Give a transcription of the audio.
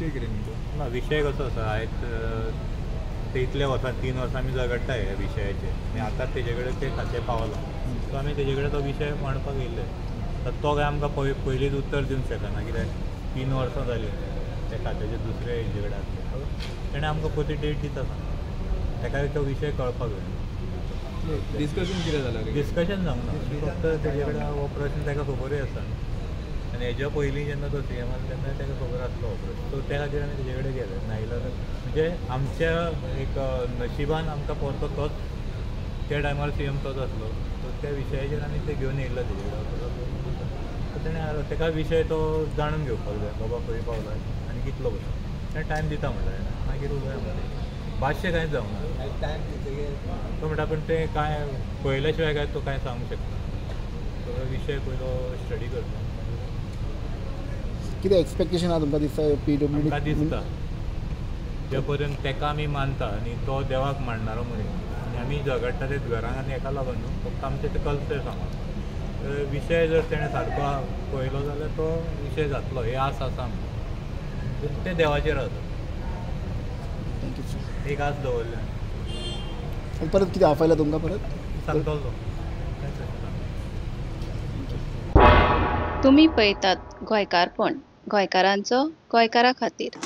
विशय कितें तुमचो? ना, विशय कसो आसा, आयज ते इतले वर्सां 3 वर्सां आमी झगडटा ह्या विशयाचेर आनी आतां तेजे कडेन ते खातें पावलां. सो आमी तेजे कडेन तो विशय मांडपाक येयल्ले. तर तो काय आमकां पयलींच उत्तर दिवंक शकना, कित्याक 3 वर्सां जालीं त्या खात्याचे दुसरे हेजे कडेन आसले. सो तेणें आमकां पयली डेट दिता सांगला, तेका तो विशय कळपाक जाय. डिस्कशन कितें जालां? डिस्कशन जावंक ना, फक्त तेजे कडेन हो प्रश्न ताका खबरूय आसा आनी हेज्या पयलीं जेन्ना तो सी एम आसलो तेन्ना ताका खबर आसलो हो प्रश्न. सो त्या खातीर आमी तेजे कडेन गेले. नाजाल्यार म्हणजे आमच्या एक नशिबान आमकां परतो तोच त्या टायमार सी एम तोच आसलो. सो त्या विशयाचेर आमी ते घेवन येयल्ले तेजे कडेन. सो तेणें ताका विशय तो जाणून घेवपाक जाय, बाबा खंय पावला आनी कितलो पयलो तेणें टायम दिता म्हणल्यार मागीर उलोवया म्हणलें. भाश्य कांयच जावंक ना. तो म्हणटा पण तें कांय पळयल्या शिवाय काय तो कांय सांगूंक शकना. सगळो विशय पयलो स्टडी करता. कितें एक्सपेक्टेशन आहा तुमकां दिसता पी डब्ल्यू आमकां डी? दिसता जे पर्यंत तेका आमी मानता आनी तो देवाक मानणारो मनीस आनी आमी झगडटा ते घरान आनी हेका लागून न्हू, फक्त आमचें तें कल्चर सांगप. विशय जर तेणें सारको पळयलो जाल्यार तो विशय जातलो ही आस आसा आमकां. तें देवाचेर आसा. Thank you sir. एक आस दवरल्या. आनी परत कितें आपयला तुमकां परत? सांगतलो तो, कांय प्रश्न ना. तुमी पळयतात गोंयकारपण, गोंयकारांचो गोंयकारा खातीर.